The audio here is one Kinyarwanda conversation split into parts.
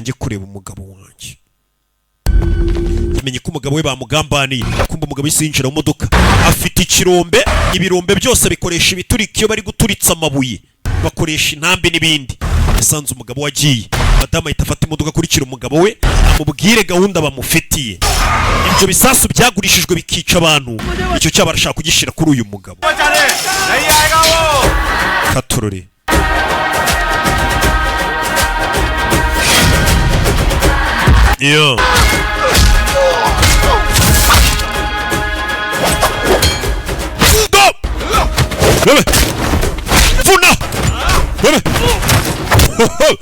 Kanjye kureba umugabo wanjye. Yamenye ko umugabo we bamugambaniye. Kumva umugabo yahise yinjira mu modoka, afite ikirombe. Ibirombe byose bikoresha ibiturika. Iyo bari guturitsa amabuye bakoresha intambi n'ibindi. Yasanze umugabo we agiye. Madamu ahita afata imodoka akurikira umugabo we, amubwire gahunda bamufitiye. Ibyo bisasu byagurishijwe bikica abantu, icyo cyaba arashaka kugishyira kuri uyu mugabo. Katurore yo. Go! Bebe! Vuna! Bebe! Ho, ho!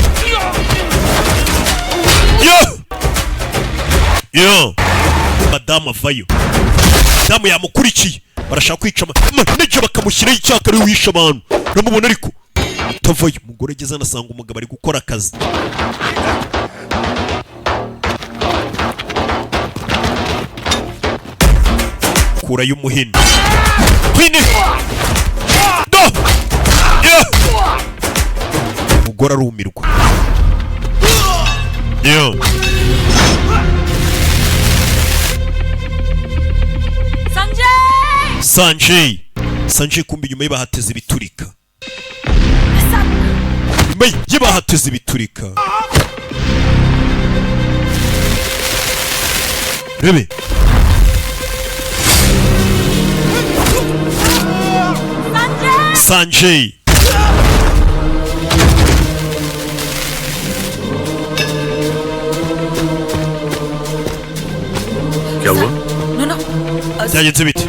Yo! Yo! Madamu avayo. Madamu yamukurikiye. Barashaka kwica manager, bakamushyiraho icyaka ari we wishe abantu. Uramubona ariko? Utavayo. Umugore ageze anasanga umugabo ari gukora akazi. Kurayo umuhini. Hini! Do! Yo! Umugore arumirwa. Yo! Sanjay! Sanjay! Sanjay, kumbi inyuma ye bahateze ibiturika. Inyuma ye bahateze ibiturika. Rebe! Sanjay! क्या हुआ? No no, Byagenze bite?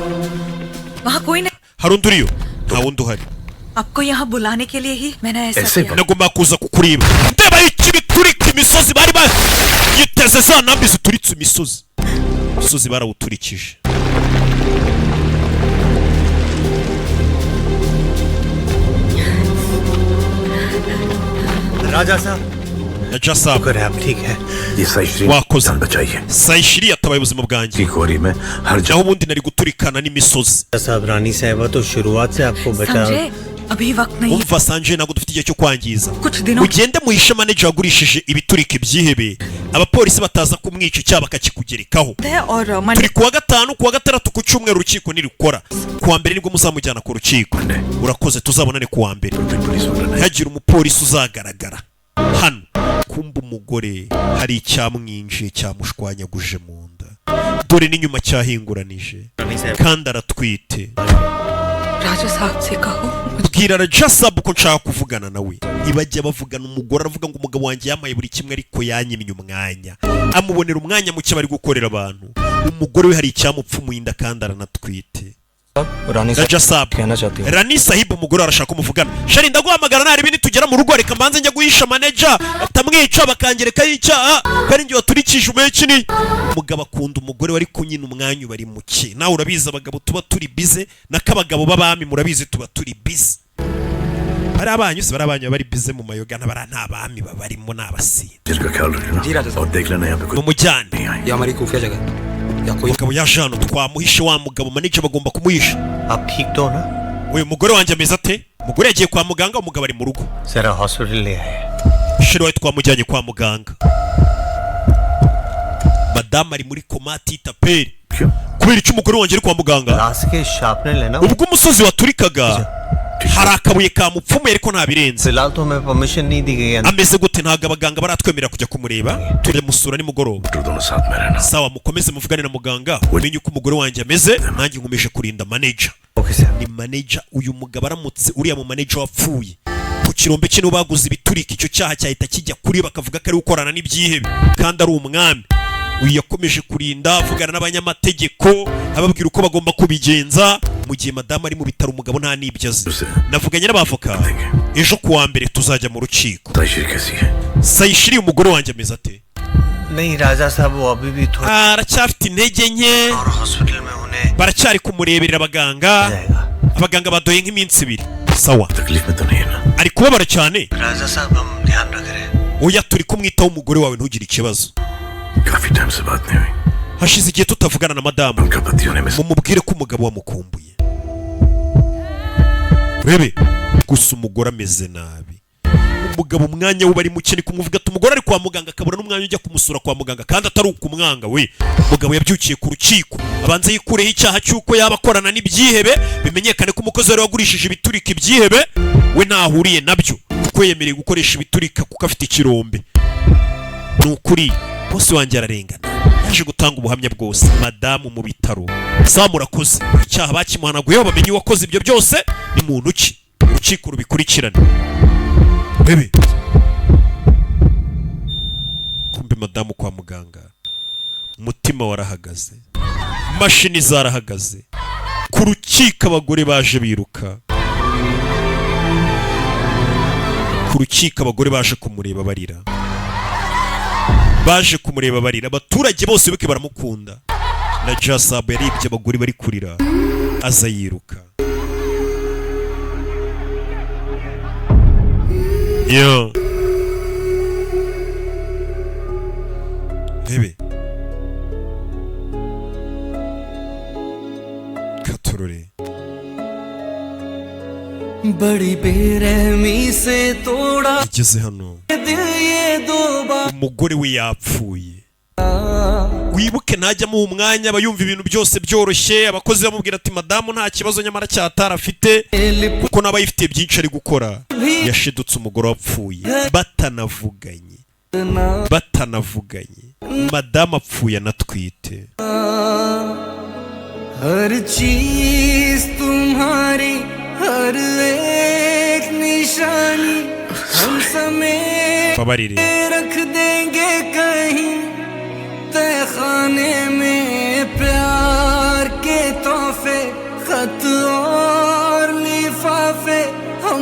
वहाँ कोई नहीं। Hari undi uriyo? Nta wundi uhari. आपको यहाँ बुलाने के लिए ही मैंने ऐसा ऐसे किया। Nagomba kuza kukureba. Ndeba iki biturika imisozi bari bayiteze, za ntambi zituritse imisozi. Imisozi barawuturikije. राजा साहब, Na Jasab. शुक्र है आप ठीक है। ये सही Wakoze. जान बचाई है। Sayishiri yatabaye ubuzima bwanjye. की खोरी में हर Naho ubundi nari guturikana n'imisozi. साहब, रानी साहिबा तो शुरुआत से आपको बचा Sanjay, अभी वक्त नहीं। Umva Sanjay, ntabwo dufite igihe cyo kwangiza. कुछ दिनों Ugende muhishe manager wagurishije ibiturika ibyihebe, abapolisi bataza kumwica icyaha bakakikugerekaho. है और Turi Monday kuwa gatanu, kuwa gatandatu, ku cyumweru urukiko nirukora, kuwa mbere nibwo muzamujyana ku rukiko. Urakoze, tuzabonane kuwa mbere. Police वाला नहीं। Ntihagire umupolisi uzagaragara hano. Kumba umugore hari icyamwinjiye cyamushwanyaguje mu nda, dore n'inyuma cyahinguranije, kandi aratwite. राजा साहब से कहो। Bwira Rajasabu ko nshaka kuvugana nawe. Ntibajya bavugana. Umugore aravuga ngo umugabo wanjye yamaye buri kimwe, ariko yanyimye umwanya. Amubonera umwanya muke bari gukorera abantu. Umugore we hari icyamupfumuye inda kandi aranatwite. रानी साहब Rajasabu, कहना चाहती हूँ। Rani Sahibu, umugore arashaka ko muvugana. Shari, ndaguhamagara nta ribi nitugera mu rugo. Reka mbanze njya guhisha manager batamwica bakangerekaho icyaha kandi njye waturikije umekini. Umugabo akunda umugore we, ariko nyine umwanya uba ari muke. Nawe urabizi, abagabo tuba turi bize, n'akabagabo b'abami murabizi, tuba turi bize. Bari abanyu se, bari abanyu baba bari bize mu mayoga, n'abari nta bami babarimo, ni abasinzi. जिसका ख्याल रखना जी, राजा साहब। और देख लेना यहाँ पे कुछ Mumujyane. नहीं आए। ये हमारी खुफिया जगह है या कोई Umugabo yaje hano, twamuhishe wa mugabo manager bagomba kumuhisha. आप ठीक तो हो ना? Uyu mugore wanjye ameze ate? Umugore yagiye kwa muganga, umugabo ari mu rugo. जरा hospital ले आए। Sheri wawe twamujyanye kwa muganga. Madamu ari muri koma atita peri. क्यों? Kubera icyo umugore wanjye ari kwa muganga? Glass के शार्पनर लेना। Ubwo umusozi waturikaga hari akabuye kamupfumuye, ariko ntabirenze. फिलहाल तो हमें परमिशन नहीं दी गई है। Ameze gute? Ntabwo abaganga baratwemerera kujya kumureba, turamusura nimugoroba. तो दोनों साथ में रहना। Sawa, mukomeze muvugane na muganga umenye uko umugore wanjye ameze, nanjye nkomeje kurinda manager. Okay sir. Ni manager uyu mugabo. Aramutse uriya mu manager wapfuye ku kirombe cye nibo baguze ibiturika, icyo cyaha cyahita kijya kuri, bakavuga ko ari gukorana n'ibyihebe kandi ari umwami. Uyu yakomeje kurinda, avugana n'abanyamategeko, ababwira uko bagomba kubigenza mu gihe madamu ari mu bitaro, umugabo nta n'ibyo azi. Navuganye n'abavoka, ejo kuwa mbere tuzajya mu rukiko. Taishir कैसी है? Sayishiriye umugore wanjye ameze ate? नहीं राजा साहब, वो अभी भी थोड़ा Aracyafite intege nke. और हॉस्पिटल में उन्हें Baracyari kumureberera abaganga. जाएगा। Abaganga badoye nk'iminsi 2. Sawa. तकलीफ में तो नहीं है ना? Ari kubabara cyane? राजा साहब, हम ध्यान रख रहे हैं। Oya, turi kumwitaho umugore wawe, ntugire ikibazo. काफी टाइम से बात नहीं हुई। Hashize igihe tutavugana na madamu. उनका पति होने में Mumubwire ko umugabo wamukumbuye. Urebe gusa umugore ameze nabi. Umugabo umwanya we bari muke, ni kumuvuga ati umugore ari kwa muganga, akabura n'umwanya ujya kumusura kwa muganga, kandi atari ukumwanga we. Umugabo yabyukiye ku rukiko, abanza yikureho icyaha cy'uko yaba akorana n'ibyihebe, bimenyekane ko umukozi wari wagurishije ibiturika ibyihebe we ntahuriye nabyo, kuko yemerewe gukoresha ibiturika kuko afite ikirombe. Ni ukuri bose wanjye ararengana. Yaje gutanga ubuhamya bwose. Madamu mu bitaro samu urakoze, icyaha bakimuhanaguyeho, bamenye uwakoze ibyo byose ni muntu ki, urukiko rubikurikirane. Bebe kumbe madamu kwa muganga umutima warahagaze, imashini zarahagaze. Ku rukiko abagore baje biruka, ku rukiko abagore baje kumureba barira, baje kumureba barira. Abaturage bose bike baramukunda na Jasabu yaribye abagore bari kurira, aza yiruka yo ntebe katurore. बड़ी बेरहमी से तोड़ा Igeze hano दिल ये दो बार umugore we yapfuye. Wibuke ntajya amuha umwanya, aba yumva ibintu byose byoroshye. Abakozi bamubwira ati madamu nta kibazo, nyamara cyatara afite, kuko n'aba yifitiye byinshi ari gukora. Yashidutse umugore wapfuye batanavuganye, batanavuganye. Madamu apfuye anatwite. हर चीज तुम्हारी हर एक निशानी हम समेट Babarire. रख देंगे कहीं तहखाने में प्यार के तोहफे खत और लिफाफे हम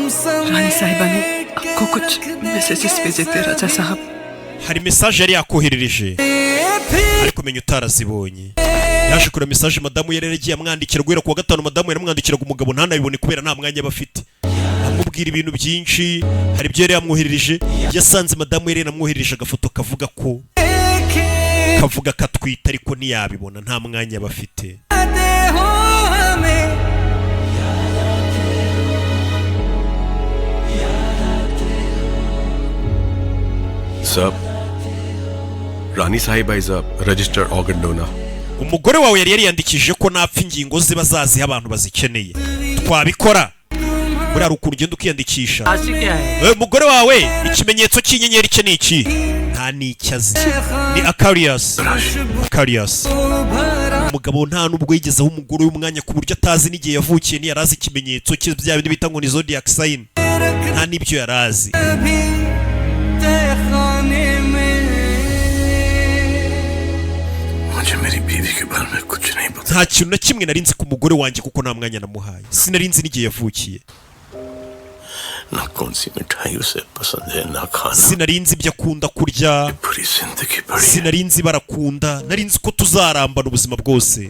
रानी साहिबा ने समेट के आपको कुछ रख देंगे मैसेजेस भेजे थे राजा साहब। Hari message yari yakoherereje फिर ariko menya utarazibonye. Yaje kureba message madamu yari yaragiye amwandikira guhera kuwa gatanu. Madamu yaramwandikiraga, umugabo ntanabibone kubera nta mwanya aba afite, amubwira ibintu byinshi. Hari ibyo yari yamwoherereje. Yasanze madamu yari yaramwoherereje agafoto kavuga ko kavuga ko atwite, ariko ntiyabibona, nta mwanya aba afite. दे हो हमें Sir, Rani Sahiba is a registered organ donor. Umugore wawe yari yariyandikishije ko napfa ingingo ze bazaziha abantu bazikeneye. Twabikora buriya hari ukuntu ugenda ukiyandikisha. Eh, umugore wawe ikimenyetso cy'inyenyeri cye ni iki? Nta n'icyo azi, ni Aquarius, Aquarius. Umugabo nta nubwo yigeze aho umugore w'umwanya, ku buryo atazi n'igihe yavukiye, ntiyari azi ikimenyetso cye, bya bindi bita ngo ni zodiac sign, nta n'ibyo yari azi. भी तहखाने में मुझे मेरी बीवी के बारे में कुछ नहीं पता। Nta kintu na kimwe nari nzi ku mugore wanjye kuko nta mwanya namuhaye, sinari nzi n'igihe yavukiye. ना कौन सी मिठाई उसे पसंद है ना खाना। Sinari nzi ibyo akunda kurya. पूरी जिंदगी पड़ी है। Sinari nzi barakunda, nari nzi ko tuzarambana ubuzima bwose.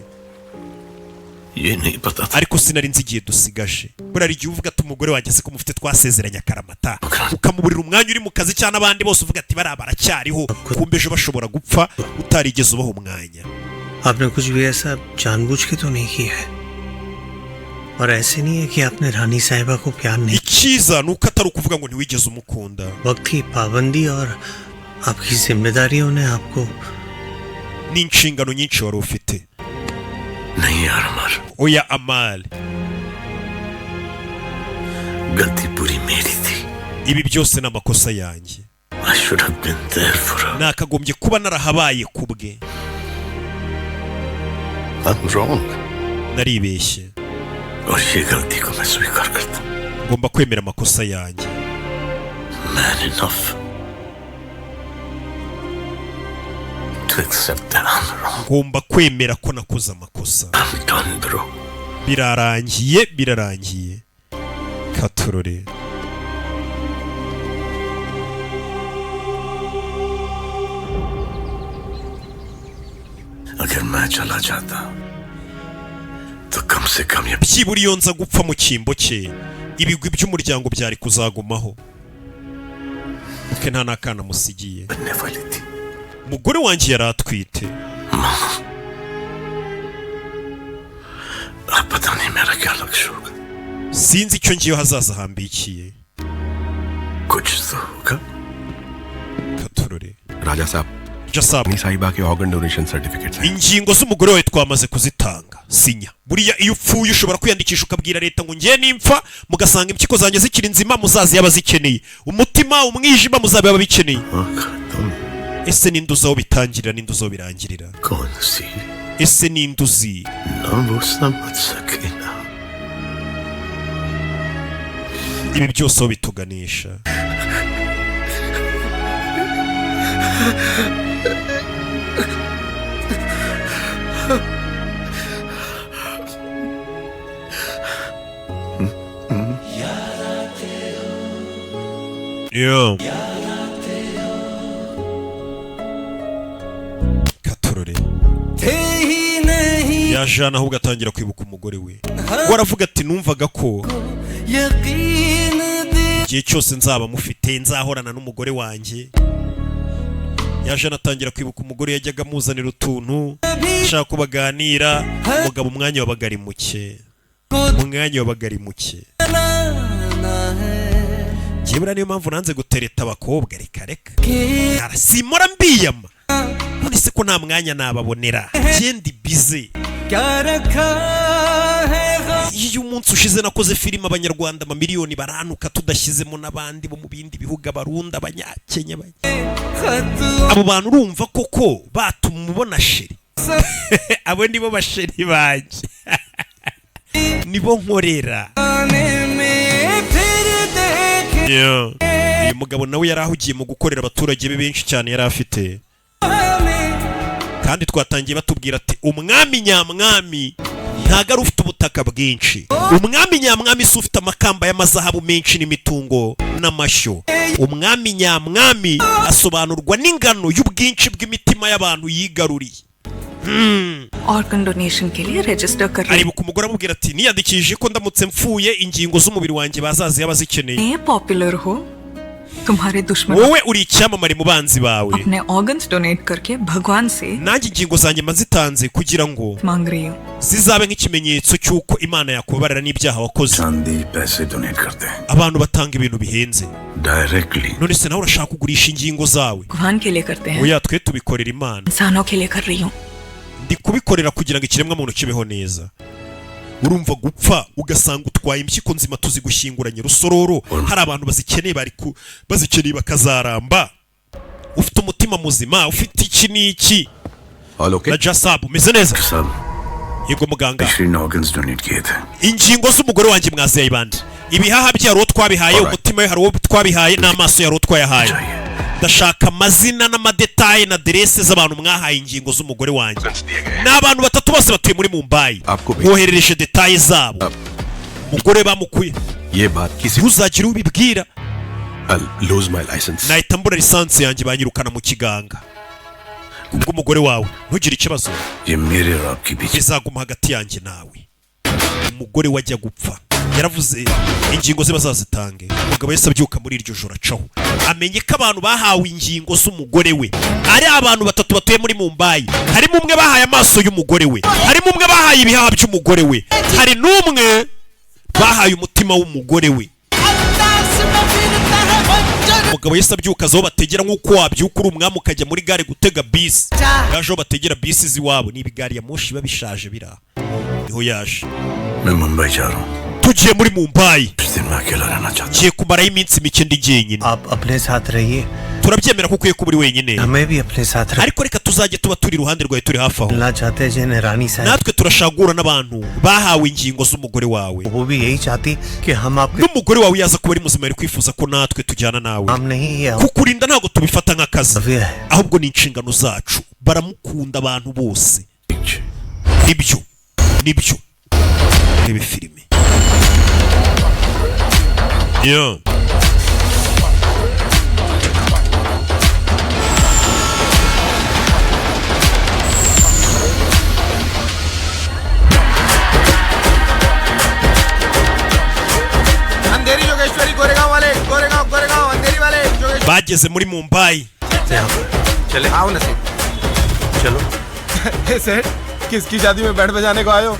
ये नहीं पता था Ariko sinari nzi igihe dusigaje. Buriya hari igihe uvuga ati umugore wanjye se ko mufite twasezeranye akaramata, ukamuburira umwanya uri mu kazi cyangwa n'abandi bose, uvuga ati bariya baracyariho, kumbe ejo bashobora gupfa utarigeze ubaha umwanya. आपने कुछ भी ऐसा जानबूझ के तो नहीं किया है और ऐसे नहीं है कि आपने रानी साहिबा को प्यार नहीं। Icyiza ni uko atari ukuvuga ngo ntiwigeze umukunda. वक्त की पाबंदी और आपकी जिम्मेदारियों ने आपको N'inshingano nyinshi wari ufite. नहीं यार अमर, Oya Amari, गलती पूरी मेरी थी। Ibi byose ni amakosa yanjye. I should have been there for her. Nakagombye kuba narahabaye ku bwe. I'm wrong. Naribeshye. और ये गलती को मैं स्वीकार करता हूँ। Ngomba kwemera amakosa yanjye. Man enough to accept that I'm wrong. Ngomba kwemera ko nakoze amakosa. I'm done, bro. Birarangiye, birarangiye, katurore. अगर मैं चला जाता तो कम से कम ये Byibura iyo nza gupfa mu cyimbo cye, ibigwi by'umuryango byari kuzagumaho ke. Nta n'akana musigiye. बनने वाली थी। Umugore wanjye yari atwite. अब पता नहीं मेरा क्या लक्ष्य होगा। Sinzi icyo ngiyo hazaza hambikiye. कुछ तो होगा। Katurore. राजा साहब, Jasab, रानी साहिबा के organ donation certificates हैं। Ingingo z'umugore wawe twamaze kuzitanga, sinya. Buriya iyo upfuye ushobora kwiyandikisha ukabwira leta ngo ngiye nimpfa mugasanga impyiko zanjye zikiri nzima, muzazi yaba zikeneye umutima, umwijima, muzabe ababikeneye. हाँ, खत्म। Ese ninde uzi aho bitangirira, ninde uzi aho birangirira? कौन सी Ese ninde uzi? ना वो समझ सके ना। Ibi byose aho bituganisha? Yeah. Katurore. थे ही नहीं। Yajana ahubwo atangira kwibuka umugore we, we aravuga ati numvaga ko यकीन दे igihe cyose nzaba mufite nzahorana n'umugore wanjye. Yaje anatangira kwibuka umugore yajyaga amuzanira utuntu, ashaka ko baganira. Umugabo umwanya wabaga ari muke, umwanya wabaga ari muke. लाना है। Njyewe buriya niyo mpamvu nanze gutereta abakobwa, reka reka. कि Simora mbiyama, none se ko nta mwanya nababonera, ndi bize. क्या रखा है गम Iyo umunsi ushize nakoze filime, abanyarwanda amamiliyoni baranuka, tudashyizemo n'abandi bo mu bindi bihugu, abarundi, abanyakenya, खत abo bantu urumva koko batuma ubona chérie? Abo nibo ba chérie banjye, nibo nkorera. आने में फिर देख Uyu mugabo nawe yari ahugiye mu gukorera abaturage be benshi cyane yari afite. हमें Kandi twatangiye batubwira ati umwami nyamwami ntago ari ufite ubutaka bwinshi, umwami nyamwami si ufite amakamba y'amazahabu menshi n'imitungo n'amashyo. Umwami nyamwami asobanurwa n'ingano y'ubwinshi bw'imitima y'abantu yigaruriye. Organ donation के लिए register कर रही Aribuka umugore amubwira ati niyandikishije ko ndamutse mfuye ingingo z'umubiri wanjye bazazi abazikeneye. हूँ। Popular हो तुम्हारे दुश्मन Wowe uri icyamamare mu banzi bawe. अपने organs donate करके भगवान से Nanjye ingingo zanjye mba zitanze kugira ngo मांग रही हूँ। Zizabe nk'ikimenyetso cy'uko Imana yakubabarira n'ibyaha wakoze. चांदी पैसे donate करते हैं। Abantu batanga ibintu bihenze. Directly. None se nawe urashaka kugurisha ingingo zawe? भगवान के लिए करते हैं। Oya, twe tubikorera Imana. इंसानों के लिए कर रही हूँ। Ndi kubikorera kugira ngo ikiremwamuntu kibeho neza. Urumva gupfa ugasanga utwaye impyiko nzima tuzigushyinguranye rusororo, hari abantu bazikeneye, bari ku bazikeneye bakazaramba, ufite umutima muzima, ufite iki n'iki. All okay? Na Jasabu, umeze neza? साहब। Yego muganga. Shri ने organs donate किए थे। Ingingo z'umugore wanjye mwazihaye bande? Ibihaha bye hari uwo twabihaye, Alright. umutima we hari uwo twabihaye, n'amaso hari uwo twayahaye. Ndashaka amazina n'amadetaye na aderese z'abantu mwahaye ingingo z'umugore wanjye. Ni abantu batatu, bose batuye muri Mumbai. आपको भी- Mwoherereje détails zabo. Umugore bamukuye. ये बात किसी Ntuzagire ubibwira. I'll lose my license. Nahita mbura licence yanjye, banyirukana mu kiganga kubw'umugore wawe. Ntugire ikibazo. ये मेरे और आपके बीच Bizaguma hagati yanjye nawe. Umugore wajya gupfa yaravuze ingingo ze bazazitange. Umugabo yahise abyuka muri iryo joro, acaho amenye ko abantu bahawe ingingo z'umugore we ari abantu batatu batuye muri Mumbai. Harimo umwe bahaye amaso y'umugore we, harimo umwe bahaye ibihaha by'umugore we, hari n'umwe bahaye umutima w'umugore we. Umugabo yahise abyuka aza aho bategera, nk'uko wabyuka uri umwami ukajya muri gare gutega bisi. Yaje aho bategera bisi z'iwabo, ni ibigari ya moshi biba bishaje biri aho, niho yaje. मैं मुंबई जा रहा हूँ। Tugiye muri Mumbai. कुछ दिन मैं अकेला रहना चाहता Ngiye kumarayo iminsi mike ndi jyenyine. आप अपने साथ रहिए। Turabyemera ko ukwiye kuba uri wenyine. हमें भी अपने साथ Ariko reka tuzajye tuba turi iruhande rwawe, turi hafi aho. रखना चाहते हैं जिन्हें रानी साहब Natwe turashagura n'abantu bahawe ingingo z'umugore wawe. वो भी यही चाहती कि हम आपके N'umugore wawe yaza kuba ari muzima yari kwifuza ko natwe tujyana nawe. हम नहीं ये Kukurinda ntabwo tubifata nk'akazi, हम है। ahubwo ni inshingano zacu. Baramukunda abantu bose. Nibyo, nibyo. Rebe filime. Yeah. Andheri Jogeshwari Goregaon वाले, गोरेगांव गोरेगांव अंधेरी वाले Jogeshwari. Bageze muri Mumbai. चले आओ नसीब। चलो सेठ, किसकी शादी में बैंड बजाने को आयो?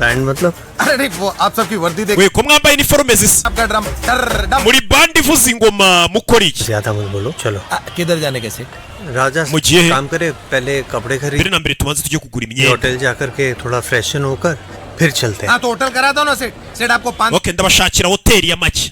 Band मतलब? अरे नहीं, वो आप सबकी वर्दी देख We, ko mwambaye iniforume zisa, आपका ड्रम टर डम। Muri band ivuza ingoma mukora iki? ज्यादा मत बोलो, चलो। किधर जाने के सेठ? राजा, मुझे- काम करे, पहले कपड़े खरीद, Mbere na mbere tubanze tujye kugura imyenda. Hotel जाकर के थोड़ा फ्रेशन होकर फिर चलते हैं। हाँ, तो होटल करा दो ना सेठ। सेठ, आपको पाँच Okay, ndabashakira hoteli ya make.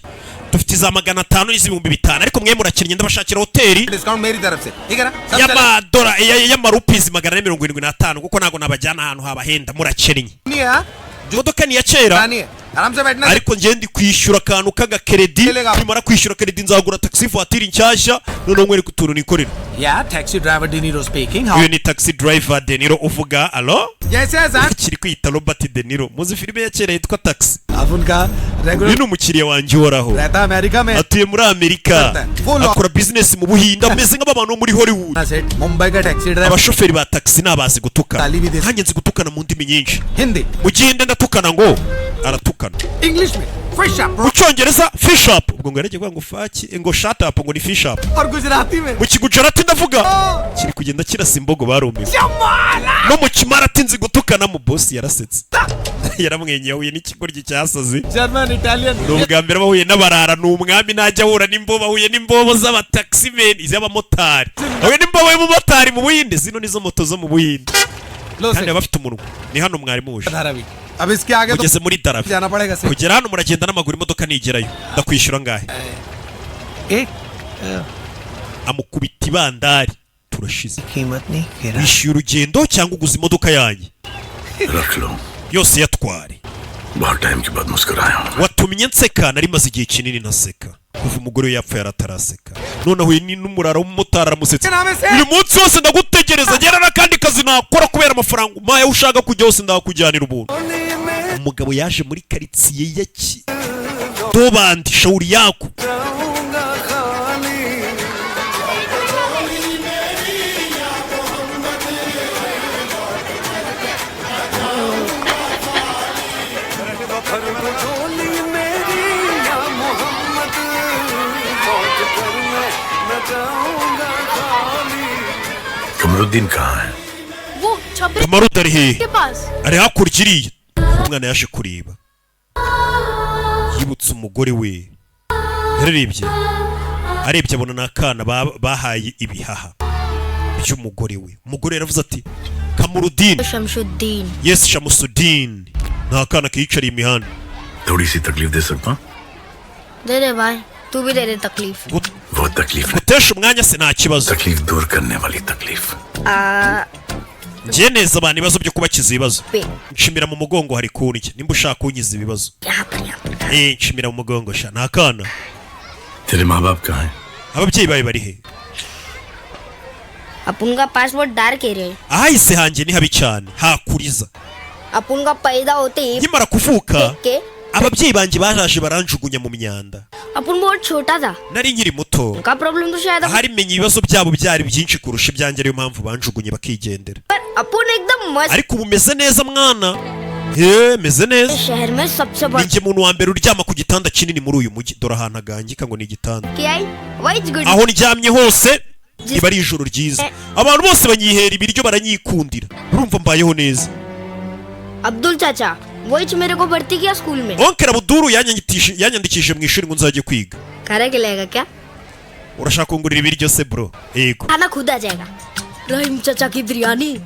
Dufite iza 500 n'iz'ibihumbi 5000, ariko mwe murakennye, ndabashakira hoteli discount मेरी तरफ से, ठीक है ना? सब चले। y'amadora y'amarupizi 475, kuko ntabwo nabajyana ahantu habahenda, murakennye. नहीं है, हाँ? Imodoka ni iya kera. नहीं है, आराम से बैठना। Ariko njye ndi kwishyura akantu k'agakeredi. Nimara kwishyura keredi nzagura taxi voiture nshyashya, noneho nkwereke utuntu nikorera. Yeah, taxi driver De Niro speaking. Uyu ni taxi driver De Niro uvuga. Alo? जैसे आसान। Kiri kwita Robert De Niro. Muzi filime ya kera yitwa Taxi? आप उनका regular Uyu ni umukiriya wanjye uhoraho. रहता है America में। Atuye muri Amerika, akora bizinesi mu Buhinde, ameze nk'abantu bo muri Hollywood. सेठ, मुंबई का taxi driver. Abashoferi ba taxi ni abazi gutukana. Nkanjye nzi gutukana mu ndimi nyinshi. Hindi. Mu Gihinde ndatukana ngo aratukana. English में fish up. Mu Cyongereza fish up, ubwo ngo yaragiye kuvuga ngo fuck, ngo shut up, ngo ni fish up. और Gujarati में Mu Kigujarati ndavuga kiri kugenda kirasa imbogo, barumiwe. No mu Kimarati nzi gutukana. Mu bosi yarasetse, yaramwenyeye, ahuye n'ikigoryi cyasaze. German, Italian. Ni ubwa mbere bahuye n'abarara. Ni umwami ntajya ahura n'imbobo. Ahuye n'imbobo z'abataximen, iz'abamotari. Ahuye n'imbobo y'umumotari mu Buhinde. Zino nizo moto zo mu Buhinde kandi baba bafite umunwa. Ni hano mwari muje. Dharavi. अब इसके आगे तो Mugeze muri Dharavi. जाना पड़ेगा सेठ। Kugera hano muragenda n'amaguru, imodoka nigerayo. Ndakwishyura ngahe? एक Amukubita ibandari, turashize. कीमत नहीं गिरा। Wishyuye urugendo cyangwa uguze imodoka yanjye? रख लो। Yose yatware. बहुत टाइम के बाद मुस्कुराया हूँ। Watumye nseka, nari maze igihe kinini ntaseka. Kuva umugore we yapfa yarataraseka, none ahuye n'umurara w'umumotari aramusetsa. Uyu munsi wose ndagutegereza, ngera n'akandi kazi nakora kubera amafaranga umpaye, aho ushaka kujya hose ndakujyanira ubuntu. Umugabo yaje muri karitsiye ya ki Dobandi shauri yako. Kamruddin कहाँ है? वो छपरे Kamaruddin ari hehe? के पास। Ari hakurya iriya. Umwana yaje kureba, yibutse umugore we. Yararebye, arebye abona ni akana bahaye ibihaha by'umugore we. Umugore yaravuze ati Kamurudini. Shamsuddin. Yes, Shamusudin, ni akana kiyicariye imihanda. थोड़ी सी तकलीफ दे सकता हूँ? दे दे भाई, तू भी दे दे तकलीफ। वो तकलीफ Gutesha umwanya se? Nta kibazo. तकलीफ दूर करने वाली तकलीफ। आ, Njye neza abantu ibibazo byo kubakiza ibibazo. पे। Nshimira mu mugongo, hari kundya nimba ushaka kunkiza ibibazo. यहाँ पर, यहाँ पर। Nshimira mu mugongo sha, ni akana. तेरे माँ बाप कहाँ हैं? Ababyeyi bawe bari he? अपन का पास बहुत dark area है। Ahahise hanjye ni habi cyane, hakuriza. अपन का पैदा होते ही Nkimara kuvuka, के ababyeyi banjye baraje baranjugunya mu myanda. अपन बहुत छोटा था। Nari nkiri muto. उनका प्रॉब्लम तो शायद अपन Ahari menya ibibazo byabo byari byinshi kurusha ibyanjye, ariyo mpamvu banjugunye bakigendera. पर अपन एकदम मस्त। Ariko ubu meze neza mwana, he, meze neza. शहर में सबसे बड़ा Ni njye muntu wa mbere uryama ku gitanda kinini muri uyu mujyi. Dore ahantu agangika ngo ni igitanda. क्या आई वही good. Aho ndyamye hose riba ari ijoro ryiza. Abantu bose banyihera ibiryo, baranyikundira, urumva mbayeho neza. Abdul चाचा वही मेरे को भर्ती किया स्कूल में। Oncle Abuduru yanyandikishije mu ishuri ngo nzajye kwiga. खाना खिलाएगा क्या? Urashaka kungurira ibiryo se bro? Yego. खाना खुद आ जाएगा। रहीम चाचा की biryani.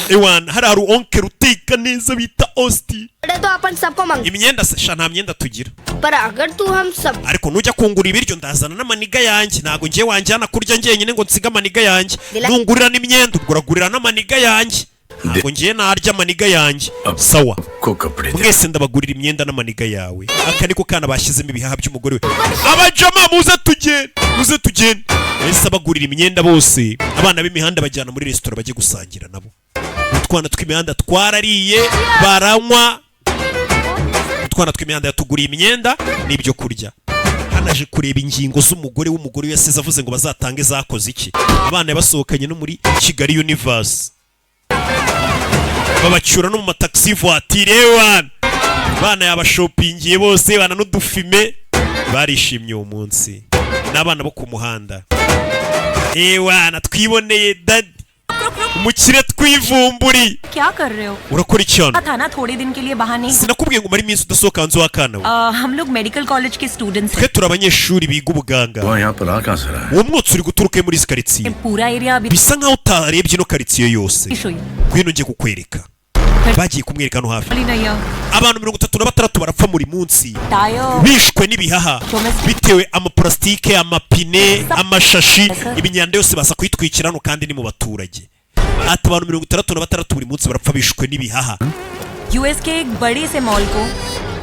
Ewana, hari oncle uteka neza bita Osti. अरे तो अपन सबको मांग। Imyenda se sha? Nta myenda tugira. पर अगर तू हम सब Ariko nujya kungura ibiryo ndazana n'amaniga yanjye. Ntabwo ngiye wanjyana kurya njyenyine ngo nsige amaniga yanjye. Nungurira n'imyenda, ubwo uragurira n'amaniga yanjye. Ntabwo ngiye narya amaniga yanjye. Sawa. को कपड़े दे। Mwese ndabagurira imyenda n'amaniga yawe. Aka niko kana bashyizemo ibihaha by'umugore we. Abajama, muze tugende, muze tugende. Yahise abagurira imyenda bose. Abana b'imihanda bajyana muri resitora bajye gusangira nabo. Utwana tw'imihanda twarariye, baranywa. Utwana tw'imihanda yatuguriye imyenda n'ibyo kurya. Hano aje kureba ingingo z'umugore w'umugore we yasize avuze ngo bazatange zakoze iki. Abana yabasohokanye no muri Kigali Universe, babacyura no mu mataxi voiture. Ewana, abana yabashopingiye bose, bana n'udufime barishimye uwo munsi. N'abana bo ku muhanda, ewana, twiboneye daddy. रुक रुक Umukire twivumburi. क्या कर रहे हो? Urakora iki hano? था ना थोड़े दिन के लिए बहाने। Sinakubwiye ngo umare iminsi udasohoka hanze w'akana we? हम लोग medical college के students. Twe turi abanyeshuri biga ubuganga. वहाँ यहाँ पर आ कहाँ से रहा है? Uwo mwotsi uri guturuka muri izi karitsiye. पूरा area अभी Bisa nkaho utarebye ino karitsiye yose. हुई। Ngwino njye kukwereka. Bagiye kumwereka hano hafi. नहीं। Abantu 36 barapfa buri munsi tyre bishwe n'ibihaha bitewe amaparasitike, amapine, amashashi, imyanda yose baza kuyitwikira hano kandi ni mu baturage. Ati abantu 66 buri munsi barapfa bishwe n'ibihaha. US के एक बड़े से मॉल को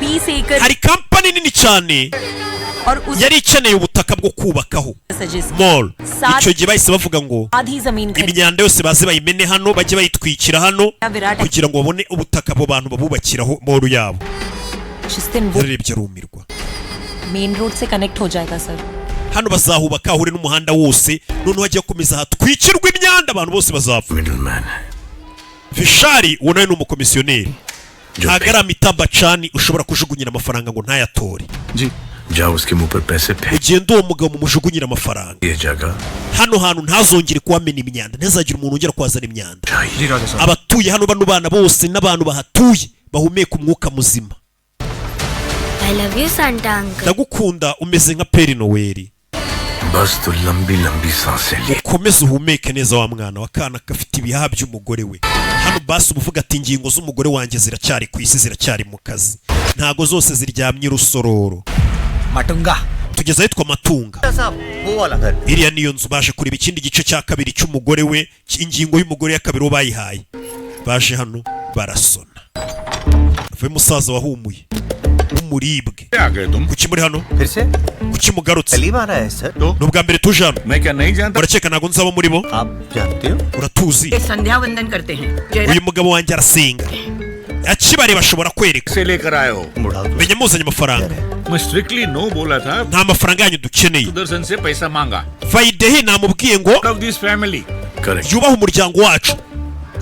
20 एकड़ Hari kampani nini cyane और उस yari ikeneye ubutaka bwo kubakaho suggest mall. Icyo gihe bahise bavuga ngo आधी जमीन खरीद imyanda yose baze bayimene hano, bajye bayitwikira hano Virat kugira ngo babone ubutaka abo bantu babubakiraho mall yabo. जिस दिन वो Yararebye arumirwa. Main road से connect हो जाएगा sir. Hano bazahubaka ahure n'umuhanda wose, noneho hajya gukomeza hatwikirwa imyanda, abantu bose bazapfa. Middleman है। Vishari uwo nawe ni umukomisiyoneri, ntabwo ari Amitabh Bachchan ushobora kujugunyira amafaranga ngo ntayatore. जी जाओ उसके मुंह पर पैसे फेंक। Ugende uwo mugabo mumujugunyire amafaranga. ये जगह Hano hantu ntazongere kuhamena imyanda, ntazagire umuntu wongera kuhazana imyanda. जी राजा साहब। Abatuye hano, bano bana bose n'abantu bahatuye bahumeka umwuka muzima. I love you, Santa uncle. Ndagukunda, umeze nka Père Noël. बस तू लंबी लंबी सांसें ले। Ukomeze uhumeke neza wa mwana wa kana gafite ibihaha by'umugore we hano. Basi uba uvuga ati ingingo z'umugore wanjye ziracyari ku isi, ziracyari mu kazi, ntago zose ziryamye urusororo. Matunga. Tugeze ahitwa Matunga. साहब वो वाला घर। Iriya niyo nzu. Baje kureba ikindi gice cya kabiri cy'umugore we, ingingo y'umugore ya kabiri uwo bayihaye. Baje hano barasona, avuye musaza wahumuye w'umuribwe. आ गए तुम? Kuki muri hano? फिर से Kuki mugarutse? पहली बार आए sir. Ni ubwa mbere tuje hano. मैं क्या नहीं जानता? Urakeka ntabwo nzaba muri bo? आप जानते हो? Uratuzi? संध्या वंदन करते हैं। Uyu mugabo wanjye arasenga, akibareba ashobora kwereka. से लेकर आए हो? बुढ़ा तो Menya muzanye amafaranga. मैं स्ट्रिक्टली नो बोला था। Nta mafaranga yanyu dukeneye. Sudarshan से पैसा मांगा। Vaidehi namubwiye ngo of this family correct. Yubahe umuryango wacu.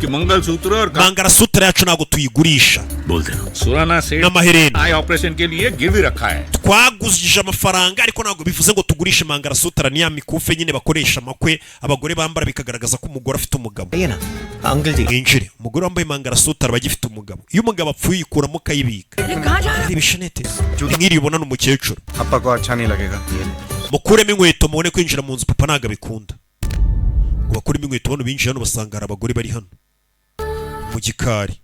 कि मंगलसूत्र और Mangalasutra yacu ntabwo tuyigurisha. बोल देना। Surana से N'amaherena. Eye operation के लिए गिरवी रखा है। Twagujije amafaranga ariko ntabwo bivuze ngo tugurishe mangalasutra. Ni ya mikufe nyine bakoresha amakwe, abagore bambara bikagaragaza ko umugore afite umugabo. ये ना uncle जी। Mwinjire. Umugore wambaye mangalasutra aba agifite umugabo. Iyo umugabo apfuye uyikuramo ukayibika. Reba ishenete nk'iriya ubona ni umukecuru. अप्पा को अच्छा नहीं लगेगा। Mukuremo inkweto mubone kwinjira mu nzu, papa ntabwo abikunda ngo bakuremo inkweto. Bano binjiye hano basanga hari abagore bari hano mu gikari.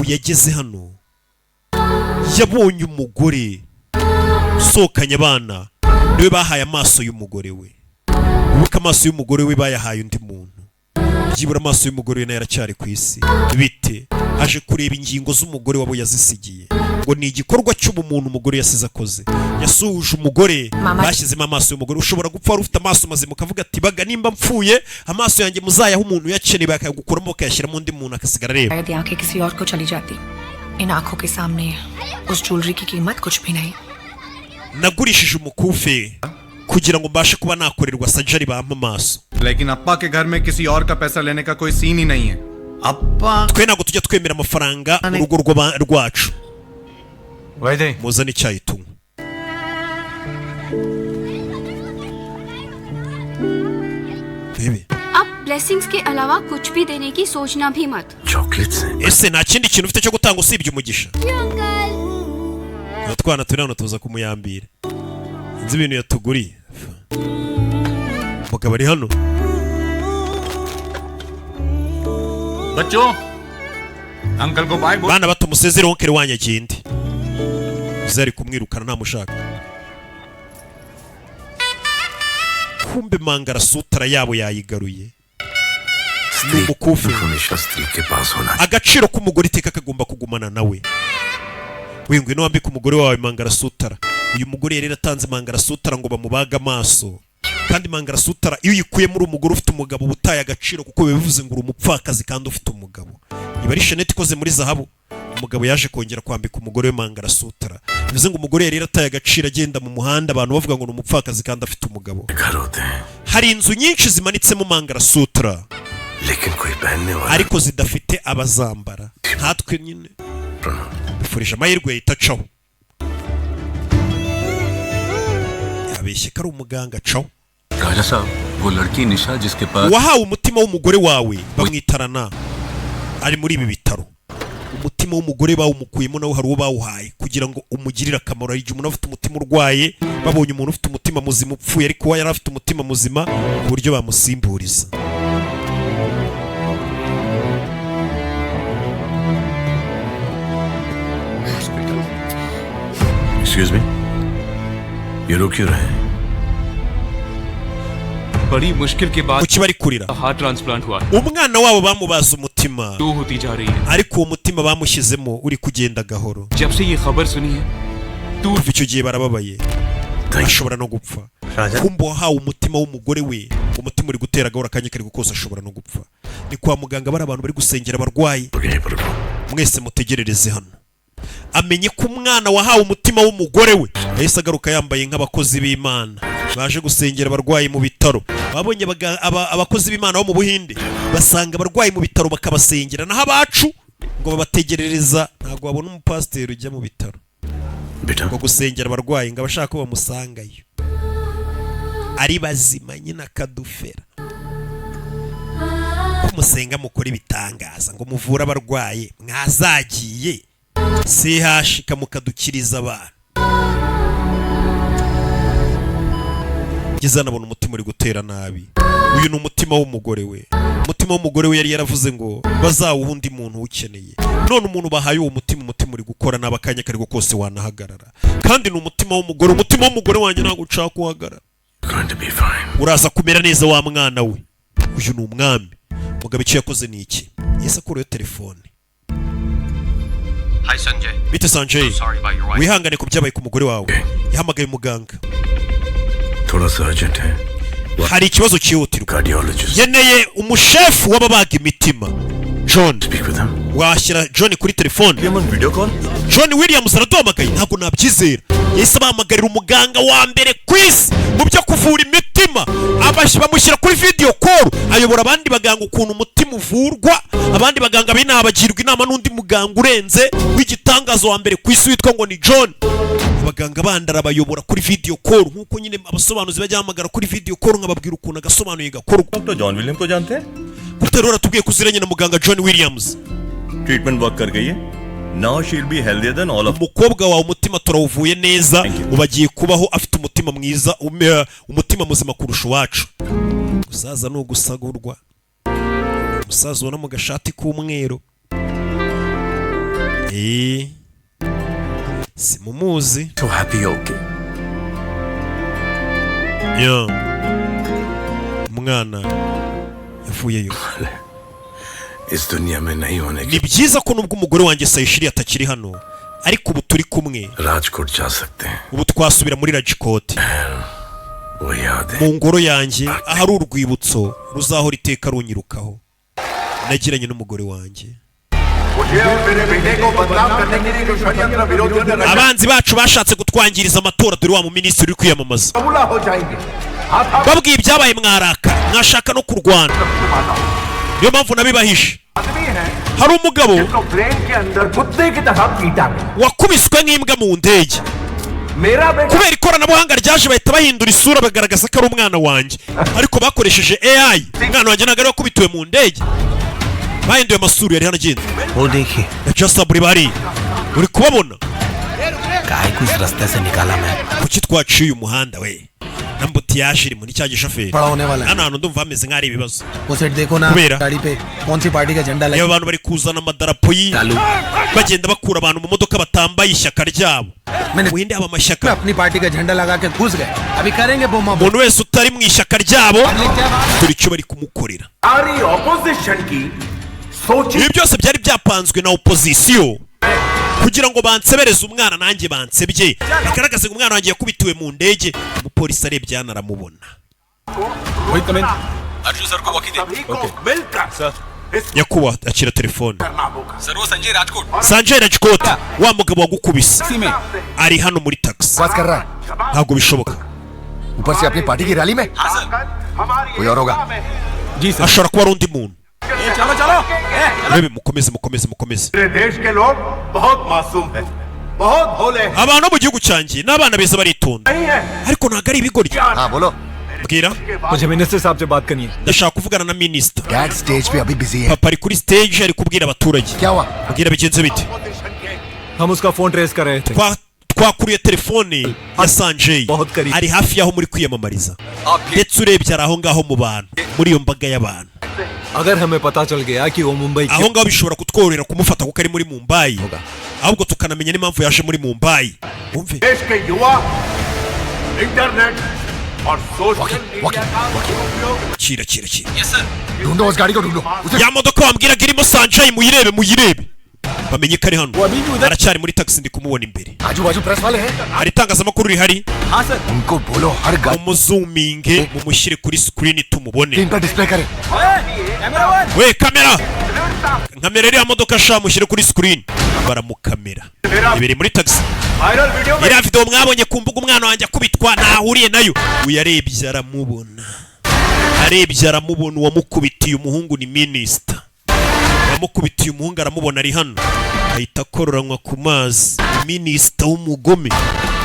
Uyu ageze hano yabonye umugore usohokanye abana, niwe bahaye amaso y'umugore we. Wibuke amaso y'umugore we bayahaye undi muntu. Byibura amaso y'umugore we nayo aracyari ku isi. Bite aje kureba ingingo z'umugore wabo yazisigiye, ngo ni igikorwa cy'ubumuntu umugore yasize akoze, yasuhuje umugore. Mama. Bashyizemo amaso y'umugore. Ushobora gupfa wari ufite amaso mazima, ukavuga ati baga nimba mpfuye amaso yanjye muzayahe umuntu uyakeneye, bakayagukuramo bakayashyiramo undi muntu akasigara areba. शायद ये आंखें किसी और को चली जाती। इन आंखों के सामने उस ज्वेलरी की कीमत कुछ भी नहीं। Nagurishije umukufe kugira ngo mbashe kuba nakorerwa surgery, bampa amaso. लेकिन अप्पा के घर में किसी और का पैसा लेने का कोई सीन ही नहीं है अप्पा। Twe ntabwo tujya twemera amafaranga mu rugo rwacu. वैदे Muzane icyayi tunywa. Bebe. अब ब्लेसिंग्स के अलावा कुछ भी देने की सोचना भी मत। Chocolates हैं। Ese nta kindi kintu ufite cyo gutanga usibye umugisha? Utwana turi hano tuza kumuyambira, nzi ibintu yatuguriye. Umugabo ari hano. बच्चों uncle को bye बोल। Bana bato, musezere oncle wanyu agende. Uzi ari kumwirukana, ntamushaka. Kumbe mangalasutra yabo yayigaruye, ni umukufi. हमेशा स्त्री के पास होना। Agaciro k'umugore iteka kagomba kugumana nawe. We ngwino wambike umugore wawe mangalasutra. Uyu mugore yari yaratanze mangalasutra ngo bamubage amaso, kandi mangalasutra iyo uyikuye muri umugore ufite umugabo uba utaye agaciro, kuko biba bivuze ngo uri umupfakazi kandi ufite umugabo. Iba ari shenete ikoze muri zahabu. Umugabo yaje kongera kwambika umugore we mangalasutra, bivuze ngo umugore yari yarataye agaciro agenda mu muhanda abantu bavuga ngo ni umupfakazi kandi afite umugabo. घर होते हैं Hari inzu nyinshi zimanitsemo mangalasutra लेकिन कोई पहनने वाला ariko zidafite abazambara nkatwe nyine. Bifurije amahirwe yahita acaho, yabeshye ko ari umuganga acaho. राजा साहब। वो लड़की निशा जिसके पास Wahawe umutima w'umugore wawe bamwitarana, ari muri ibi bitaro. Umutima w'umugore bawumukuyemo, nawe hari uwo bawuhaye kugira ngo umugirire akamaro. Hari igihe umuntu afite umutima urwaye, babonye umuntu ufite umutima muzima upfuye, ariko we yari afite umutima muzima ku buryo bamusimburiza. Excuse me, ये रो क्यों रहे हैं? बड़ी मुश्किल के बाद Kuki bari kurira? Heart transplant हुआ। Umwana wabo bamubaza umutima, दो होती जा रही है। ariko uwo mutima bamushyizemo uri kugenda gahoro. जब से ये खबर सुनी है Kuva icyo gihe barababaye, ashobora no gupfa. Kumba wahawe umutima w'umugore we, umutima uri gutera gahoro, akanya kari kose ashobora no gupfa. Ni kwa muganga, bari abantu bari gusengera abarwayi. Mwese mutegerereze hano. Amenye ko umwana wahawe umutima w'umugore we yahise agaruka yambaye nk'abakozi b'Imana baje gusengera abarwayi mu bitaro. Babonye abakozi b'Imana bo mu Buhinde basanga abarwayi mu bitaro bakabasengera, naho abacu ngo babategerereza. Ntabwo babona umupasiteri ujya mu bitaro ngo gusengera abarwayi, ngo abashaka ko bamusangayo ari bazima nyine akadufera ko musenga mukora ibitangaza ngo muvure abarwayi, mwazagiye CH mukadukiriza abantu. Ngeze anabona umutima uri gutera nabi. Uyu ni umutima w'umugore we. Umutima w'umugore we yari yaravuze ngo bazawuha undi muntu uwukeneye. None umuntu bahaye uwo mutima, umutima uri gukora nabi, akanya kariko kose wanahagarara. Kandi ni umutima w'umugore. Umutima w'umugore wanjye ntabwo ushaka guhagarara. Going to be fine. Uraza kumera neza wa mwana we. Uyu ni umwami. Mugabo icyo yakoze ni iki? Yahise akurayo telefone. Hi, Sanjay. Bite Sanjay? Sorry about your wife. Wihangane ku byabaye ku mugore wawe. Yahamagaye muganga. थोड़ा सा urgent है। Hari ikibazo cyihutirwa. Cardiologist. Nkeneye umushefu w'ababaga imitima, John. Washyira John kuri telefone? Video call. John Williams araduhamagaye, ntabwo nabyizera. Yahise abahamagarira umuganga wa mbere ku isi mu byo kuvura imitima. Bamushyira kuri video call, ayobora abandi baganga ukuntu umutima uvurwa. Abandi baganga b'inaha bagirwa inama n'undi muganga urenze w'igitangazo wa mbere ku isi witwa ngo ni John. Abaganga bandi arabayobora kuri video call, nk'uko nyine abasobanuzi bajya bahamagara kuri video call nkababwira ukuntu agasobanuye gakorwa. Doctor John William को जानते हैं? Gute rero aratubwiye ko uziranye na muganga John Williams? Treatment work कर गई है। Now she will be healthier than all of. Umukobwa wawe umutima turawuvuye neza, ubu agiye kubaho afite umutima mwiza, umutima muzima kurusha uwacu. Gusaza ni ugusagurwa. Umusaza ubona mu gashati k'umweru, simumuzi. So happy, okay. Yeah. Umwana yavuyeyo. इस दुनिया में नहीं होने Ni के byiza ko nubwo umugore wanjye Sayishiri atakiri hano, ariko ubu turi kumwe. Rajkot जा सकते हैं। Ubu twasubira muri Rajkot, वो याद है। mu ngoro yanjye, ahari urwibutso ruzahora iteka runyirukaho nagiranye n'umugore wanjye. मुझे और मेरे बेटे को बदनाम करने के लिए जो षड्यंत्र विरोधियों ने रचा Abanzi bacu bashatse kutwangiriza amatora. Dore wa muminisitiri uri kwiyamamaza. कबूला हो जाएंगे। Babwiye ibyabaye, mwaraka mwashaka no kurwana, niyo mpamvu nabibahishe. Hari umugabo तो प्लेन के अंदर कुत्ते की तरह पीटा गया। wakubiswe nk'imbwa mu ndege. मेरा बेटा Kubera ikoranabuhanga ryaje, bahita bahindura isura, bagaragaza ko ari umwana wanjye, ariko bakoresheje AI. Umwana wanjye ntabwo ari wakubitiwe mu ndege, bahinduye amasura. Yari hano agenda. वो देखिए। Na Jasaburi bari uri kubabona. काहे को इस रास्ते से निकाला मैं? Kuki twaciye umuhanda we na embouteillage iri muri cya gishoferi? बड़ा होने वाला है। Hano hantu ndumva hameze nk'aho ari ibibazo. वो सेट देखो ना, Kubera? गाड़ी पे कौन सी पार्टी का झंडा Reba लगा। abantu bari kuzana amadarapo bagenda bakura abantu mu modoka batambaye ishyaka ryabo. Mu haba amashyaka. अपनी पार्टी का झंडा लगा के घुस गए, अभी करेंगे बोमा। Umuntu wese utari mu ishyaka ryabo, dore icyo bari kumukorera. सारी opposition की सोची Ibi byose byari byapanzwe na opozisiyo kugira ngo bansebereze umwana, nanjye bansebye, bagaragaze ngo umwana wanjye yakubitiwe mu ndege. Umupolisi arebye hano aramubona. Arjun sir को वॉकी दे। सभी को मिलकर Nyakubahwa, akira telefone. करना होगा। Sir, वो संजय Rajkot. Sanjay Rajkot, wa mugabo wagukubise ari hano muri taxi. बस कर रहा है। Ntabwo bishoboka. ऊपर से अपनी पार्टी की रैली में कोई और होगा। Ashobora kuba ari undi muntu. चलो चलो। Urebe, mukomeze, mukomeze, mukomeze. मेरे देश के लोग बहुत मासूम हैं, बहुत भोले हैं। Abantu bo mu gihugu cyanjye ni abana beza, baritonda, नहीं है। ariko ntabwo ari ibigoryi. हाँ बोलो। Bwira. मुझे minister साहब से बात करनी है। Ndashaka kuvugana na minisita. Dad stage पे अभी busy है। Papa ari kuri stage, ari kubwira abaturage. Bwira, bigenze bite? हम उसका phone trace कर रहे थे। Twakuriye telefone ya Sanjay, ari hafi y'aho muri kwiyamamariza, ndetse urebye ari aho ngaho mu bantu, muri iyo mbaga y'abantu. अगर हमें पता चल गया कि वो Mumbai Aho ngaho bishobora kutworohera kumufata kuko ari muri Mumbai, ahubwo tukanamenya n'impamvu yaje muri Mumbai. Wumve. देश के युवा इंटरनेट और सोशल मीडिया का उपयोग Kira, kira, kira. ढूंढो उस गाड़ी को, ढूंढो उसे। Ya modoka wambwiraga irimo Sanjay, muyirebe, muyirebe, bamenye ko ari hano. Aracyari muri taxi, ndi kumubona imbere. आजू बाजू press वाले हैं। Hari itangazamakuru rihari. हाँ sir. उनको बोलो हर गाड़ी Mumuzuminge, mumushyire kuri screen tumubone. का display करें। We kamera, nkamera iriya modoka sha, mushyire kuri screen. Baramukamera ibereye muri taxi. Viral video Iriya video mwabonye ku mbuga, umwana wanjye akubitwa, ntahuriye nayo. Uyu arebye aramubona, arebye aramubona. Uwamukubitiye umuhungu ni minisita. Uwamukubitiye umuhungu aramubona, ari hano, ahita akororanywa ku mazi. Minisita w'umugome.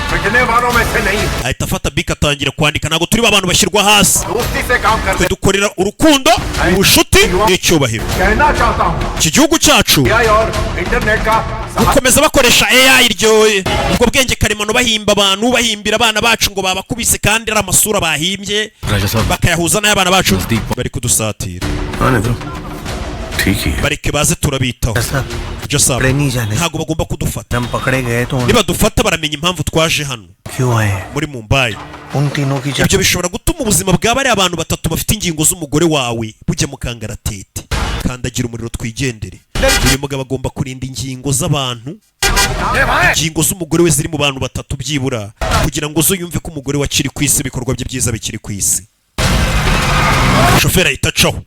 पिटने वालों में से नहीं। Ahita afata bike, atangira kwandika. Ntabwo turi abantu bashyirwa hasi. दोस्ती से काम Twe करते dukorera urukundo, ubucuti n'icyubahiro. कहना चाहता हूँ Iki gihugu cyacu AI और इंटरनेट का gukomeza bakoresha AI, iryo ubwo bwenge karemano, bahimba abantu, bahimbira abana bacu ngo babakubise kandi ari amasura bahimbye, Raja साहब bakayahuza n'ay'abana bacu, bari kudusatira. आने दो, ठीक ही है। Bareke baze, turabitaho. Ibyo saba, पकड़े नहीं जाने। ntabwo bagomba kudufata. हम पकड़े गए तो Nibadufata baramenya impamvu twaje hano क्यों आए हैं। muri Mumbai. उन तीनों की Ibyo bishobora gutuma ubuzima bwa bariya abantu batatu bafite ingingo z'umugore wawe bujya mu kangaratete. Kandagira umuriro, twigendere. Uyu mugabo agomba kurinda ingingo z'abantu, ingingo z'umugore we ziri mu bantu batatu byibura, kugira ngo zo yumve ko umugore we akiri ku isi, ibikorwa bye byiza bikiri ku isi. Shoferi ahita acaho,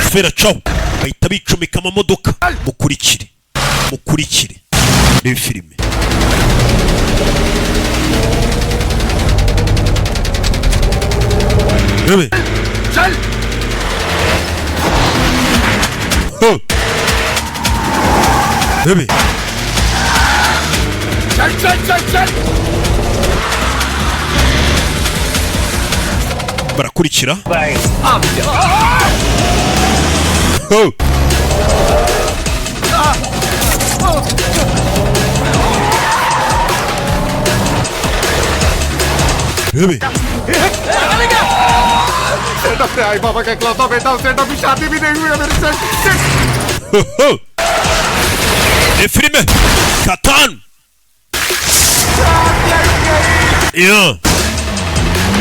shoferi acaho, bahita bicomeka amamodoka. Mukurikire, mukurikire, reba filime. Rebe. चल। Ho! Rebe. चल चल चल चल। Barakurikira. Ho! Rebe. सेठ अपने आई बाबा का इकलौता बेटा, सेठ अभी शादी भी नहीं हुई है मेरे सेठ, सेठ। Ho, ho! Ni filime Katan. Yeah.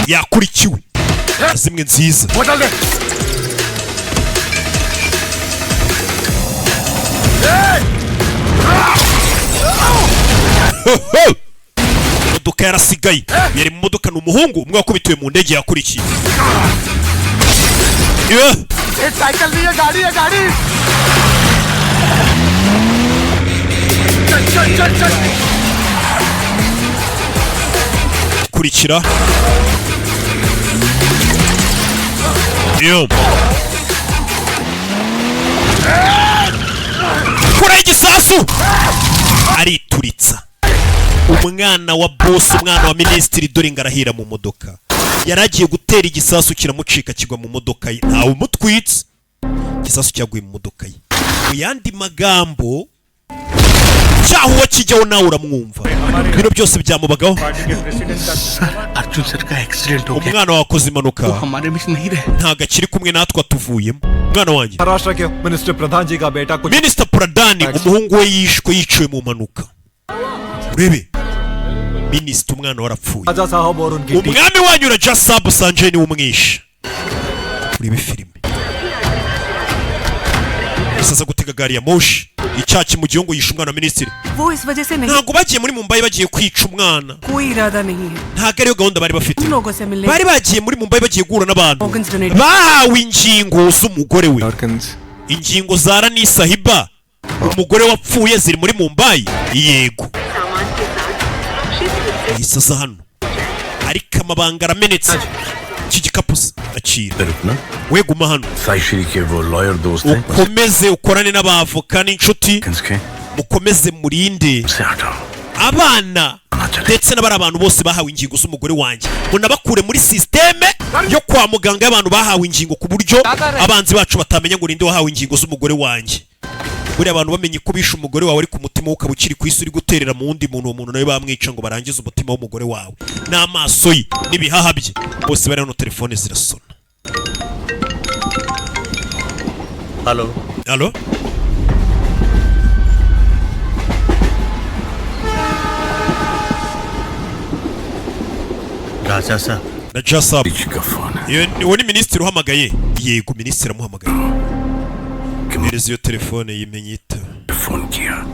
Yakurikiwe zimwe nziza. बोतल दे। Ho, ho! Imodoka yarasigaye, yari mu modoka ni umuhungu umwe wakubitiwe mu ndege yakurikiye. Yeah. सेठ साइकिल नहीं है, गाड़ी है, गाड़ी। चल चल चल चल। Kurikira. Yeah. Kura igisasu, arituritsa umwana wa boss, umwana wa minisitiri. Dore ngo arahira mu modoka, yari agiye gutera igisasu kiramucika, kigwa mu modoka ye. Ntawe umutwitse, igisasu cyaguye mu modoka ye. Mu yandi magambo, cyaho uwo kijyaho nawe uramwumva, ibintu byose byamubagaho. Arjun sir का accident हो गया। Umwana wakoze impanuka. वो हमारे बीच नहीं रहे। Ntabwo akiri kumwe natwe, atuvuyemo umwana wanjye. Maharashtra के minister प्रधान जी का बेटा कुछ Minisita Pradhan, umuhungu we yishwe, yiciwe mu mpanuka. Urebe minisita, umwana warapfuye. राजा साहब और उनकी team Umwami wanyu Raja Sabu Sanjay niwe umwishe. Urebe filime. Isaza gutega gari ya moshi, icyaha kimugiye ngo yishe umwana wa minisitiri. वो इस वजह से नहीं। Ntabwo bagiye muri Mumbai bagiye kwica umwana. कोई इरादा नहीं है। Ntabwo ariyo gahunda bari bafite. उन लोगों से मिलने Bari bagiye muri Mumbai bagiye guhura n'abantu Organs donate. Bahawe ingingo z'umugore we, ingingo za Rani Sahiba, umugore wapfuye, ziri muri Mumbai. Yego, yahise aza hano, ariko amabanga aramenetse. Iki gikapu se akira. रुकना। We guma hano. Saishree के वो lawyer दोस्त हैं Ukomeze ukorane n'abavoka n'inshuti, के mukomeze murinde से हटाओ। Abana ndetse n'abari abantu bose bahawe ingingo z'umugore wanjye, ngo nabakure muri sisiteme yo kwa muganga y'abantu bahawe ingingo, ku buryo abanzi bacu batamenya ngo ninde wahawe ingingo z'umugore wanjye. Buriya abantu bamenye ko bishe umugore wawe, ariko umutima we ukaba ukiri ku isi uri guterera mu wundi muntu, uwo muntu nawe bamwica ngo barangize umutima w'umugore wawe n'amaso ye n'ibihaha bye. Bose bari hano, telefone zirasona. Hello. Allo. Raja sahab. Raja sahab. Uwo ni minisitiri uhamagaye. Yego, minisitiri amuhamagaye. Mpereza iyo telefone yimenye ita. Phone किया।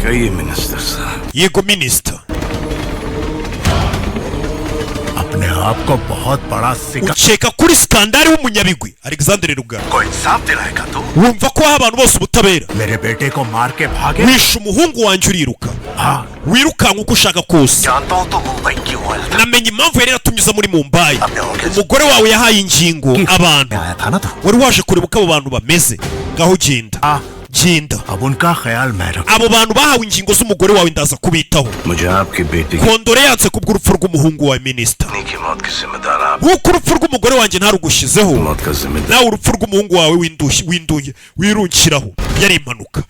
कहिए minister साहब। Yego minisita. अपने आप को बहुत बड़ा सिका Ukeka kuri Sikandari w'umunyabigwi Alexandre Rugara. को इंसाफ दिलाएगा तू। Wumva ko waha abantu bose ubutabera. मेरे बेटे को मार के भागे। Wishe umuhungu wanjye uriruka, wirukanka uko ushaka kose. जानता हूँ तो मुंबई क्यों आया। Namenye impamvu yari yaratumye muri Mumbai. Umugore wawe yahaye ingingo abantu, wari waje kureba uko abo bantu bameze. Ngaho genda, genda. अब उनका ख्याल मैं रख Abo bantu bahawe ingingo z'umugore wawe ndaza kubitaho. मुझे आपके बेटे Condoléances kubw'urupfu rw'umuhungu wawe, minisita. की मौत के जिम्मेदार आप Nk'uko urupfu rw'umugore wanjye ntarugushyizeho, मौत का जिम्मेदार nawe urupfu rw'umuhungu wawe windushye winduye wirungiraho, yari impanuka.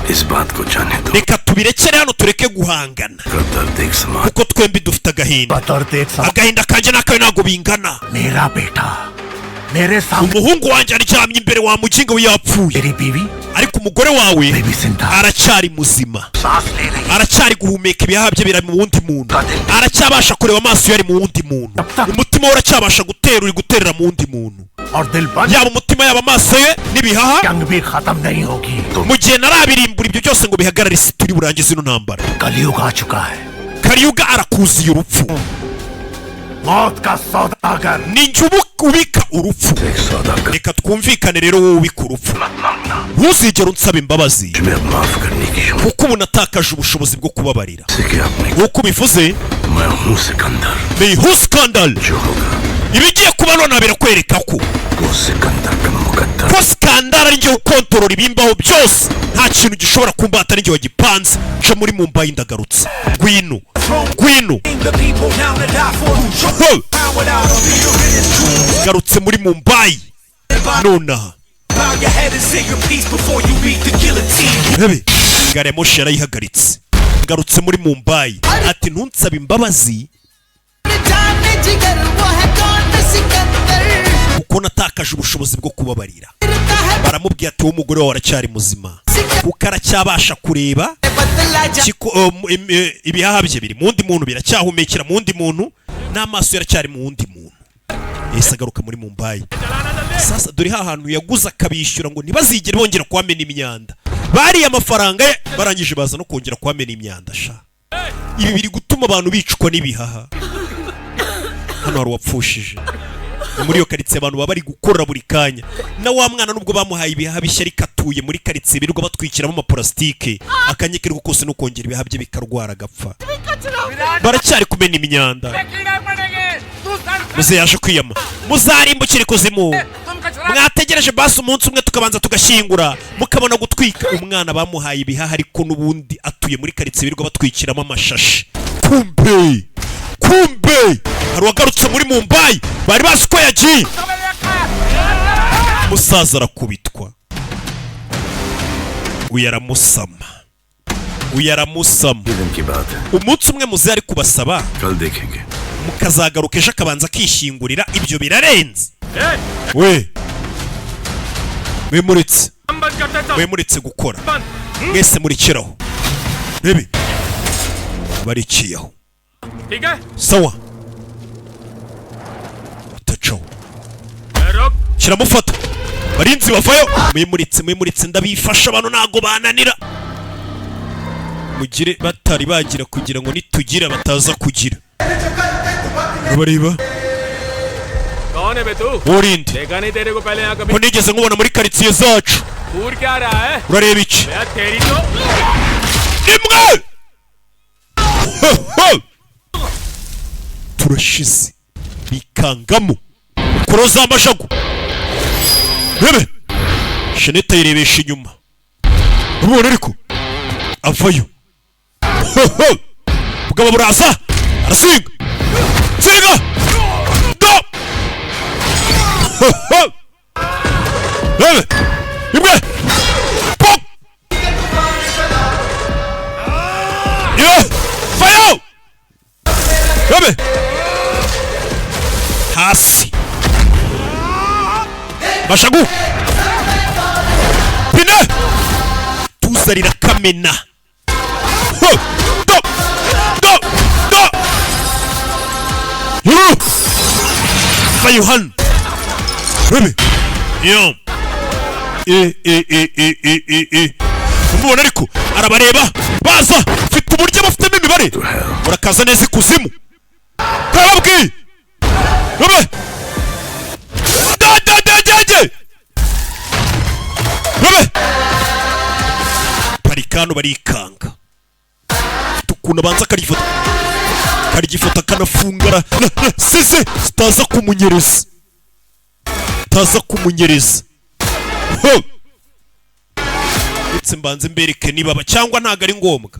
इस बात को जाने दो। Reka tubirekere hano, tureke guhangana, का दर्द एक समान kuko twembi dufite agahinda. Agahinda kanjye n'akawe ntabwo bingana. मेरा बेटा मेरे सामने Umuhungu wanjye aryamye imbere wa muginga we yapfuye, ariko umugore wawe aracyari muzima, aracyari guhumeka, ibihaha bye biri mu wundi muntu, aracyabasha kureba, amaso ye ari mu wundi muntu, umutima we uracyabasha gutera, uri guterera mu wundi muntu. और दिल बंद Yaba umutima, yaba amaso ye n'ibihaha, जंग भी खत्म नहीं होगी। mu gihe narabirimbura ibyo byose ngo bihagarare, isi turi burangize ino ntambara. कलयुग आ चुका है। Kariyuga arakuziye urupfu. मौत का सौदागर। Ni njye ubika urupfu. Reka twumvikane rero, wowe ubika urupfu ntuzigere unsaba imbabazi, माफ करने की kuko ubu natakaje ubushobozi bwo kubabarira. कि आपने Nk'uko ubivuze, मैं हूँ सिकंदर। Ni Sikandari. जो होगा Ibigiye kuba none birakwereka ko वो सिकंदर का मुकद्दर। ko Sikandari ari njye ukontorora ibimbaho byose, nta kintu gishobora kumbata, ari njye wagipanze. Nca muri Mumbai ndagarutse, ngwino, ngwino. Ho! Garutse muri Mumbai nonaha. Rebe, gari ya moshi yarayihagaritse. Ngarutse muri Mumbai, ati ntunsabe imbabazi kuko natakaje ubushobozi bwo kubabarira. Baramubwiye ati wowe umugore wawe aracyari muzima, kuko aracyabasha kureba, ibihaha bye biri mu wundi muntu, biracyahumekera mu wundi muntu, n'amaso ye aracyari mu wundi muntu. Yahise agaruka muri Mumbai. Sasa dore ha hantu yaguze akabishyura ngo ntibazigere bongera kuhamena imyanda. Bariye amafaranga ye, barangije baza no kongera kuhamena imyanda sha. Ibi biri gutuma abantu bicwa n'ibihaha. Hano hari uwapfushije. Ni muri iyo karitsiye abantu baba bari gukora buri kanya. Na wa mwana nubwo bamuhaye ibihaha bishya, ariko atuye muri karitsiye birirwa batwikiramo amaparasitike, akanya kiriko kose no kongera ibihaha bye bikarwara agapfa. Baracyari kumena imyanda. Muze yaje kwiyama, muzarimbukire ikuzimu. Mwategereje basi umunsi umwe tukabanza tugashyingura, mukabona gutwika. Umwana bamuhaye ibihaha, ariko n'ubundi atuye muri karitsiye birirwa batwikiramo amashashi. Kumbe, kumbe hari uwagarutse muri Mumbai, bari bazi ko yagiye. Umusaza arakubitwa, uyu aramusama, uyu aramusama. दिन की बात है। Umunsi umwe muze ari kubasaba कल देखेंगे। mukazagaruka ejo akabanza akishyingurira, ibyo birarenze. We mwimuretse, mwimuretse gukora, mwese murikiraho, rebe barikiyeho. ठीक है। Sawa, itacaho kiramufata. Barinzi bavayo, mwimuritse, mwimuritse, ndabifasha. Abantu ntago bananira, mugire batari bagira kugira ngo nitugira bataza kugira bareba. कौन है बे तू? Urinde? देखा नहीं तेरे को पहले यहाँ कभी। Ko nigeze nkubona muri karitsiye zacu? घूर क्या रहा है? Urareba iki? यार तेरी तो Rimwe. Ho, ho! Turashize, bikangamo kuro z'amashagu. Rebe, Shenete ayirebesha inyuma, umubona ariko avayo. Bugabo buraza, arasinga singa do. Rebe imwe pop yo fayo, rebe hasi bashagu pine tuzarira kamena. Ho! Do! Do! Do! Yuru! Vayo hano rebe yo e e e e e e e umubona ariko arabareba baza, mfite uburyo bafitemo imibare, murakaza neza ikuzimu karababwiye. Rebe da da da da da rebe parikano barikanga ukuntu abanza akarifata karigifata akanafungara sese zitaza kumunyereza, taza kumunyereza. Ho! Ndetse mbanze mbereke nibaba cyangwa ntago ari ngombwa.